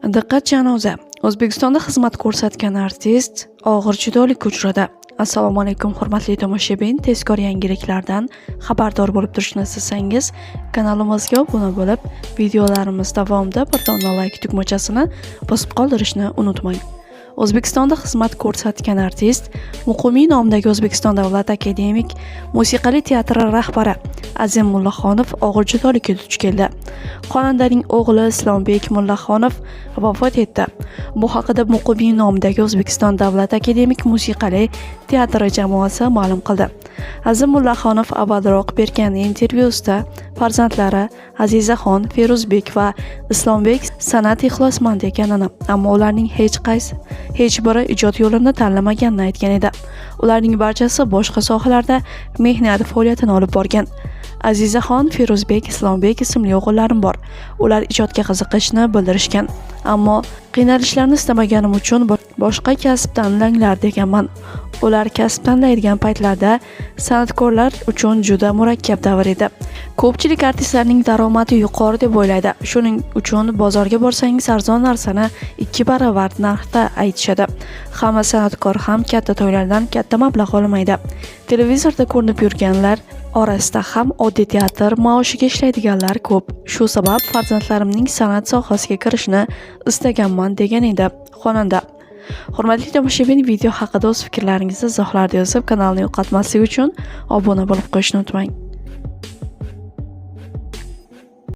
Diqqat, janoza! O'zbekistonda xizmat ko'rsatgan artist og'ir judolikka uchradi. Assalomu alaykum, hurmatli tomoshabin. Tezkor yangiliklardan xabardor bo'lib turishni istasangiz, kanalimizga obuna bo'lib, videolarimiz davomida bir dona like tugmachasini bosib qoldirishni unutmang. O'zbekistonda xizmat ko'rsatgan artist, Muqimiy nomidagi O'zbekiston davlat akademik musiqali teatri rahbari Azim Mullaxonov og'ir judolikka duch keldi. Xonandaning o'g'li Islombek Mullaxonov vafot etdi. Bu haqida Muqimiy nomidagi O'zbekiston davlat akademik musiqali teatri jamoasi ma'lum qildi. Azim Mullaxonov avvalroq bergan intervyusida farzandlari Azizaxon, Feruzbek va Islombek san'at ixlosmandi ekanini, ammo ularning hech biri ijod yo'lini tanlamaganini aytgan edi. Ularning barchasi boshqa sohalarda mehnat faoliyatini olib borgan. Azizaxon, Feruzbek, Islombek ismli o'g'illarim bor. Ular ijodga qiziqishni bildirishgan. Ammo qiynalishlarini istamaganim uchun boshqa kasb tanlanglar deganman. Ular kasb tanlaydigan paytlarda san'atkorlar uchun juda murakkab davr edi. Ko'pchilik artistlarning daromadi yuqori deb o'ylaydi. Shuning uchun bozorga borsangiz, arzon narsani 2 baravar narxda aytishadi. Hamma san'atkor ham katta to'ylardan katta mablag' olmaydi. Televizorda ko'rinib yurganlar orasida ham oddiy teatr maoshiga ishlaydiganlar ko'p. Shu sabab farzandlarimning san'at sohasiga kirishini istaganman, degan edi xonanda. Hurmatli tomoshabin, video haqida o'z fikrlaringizni izohlarda yozib, kanalni yo'qotmaslik uchun obuna bo'lib qo'yishni unutmang.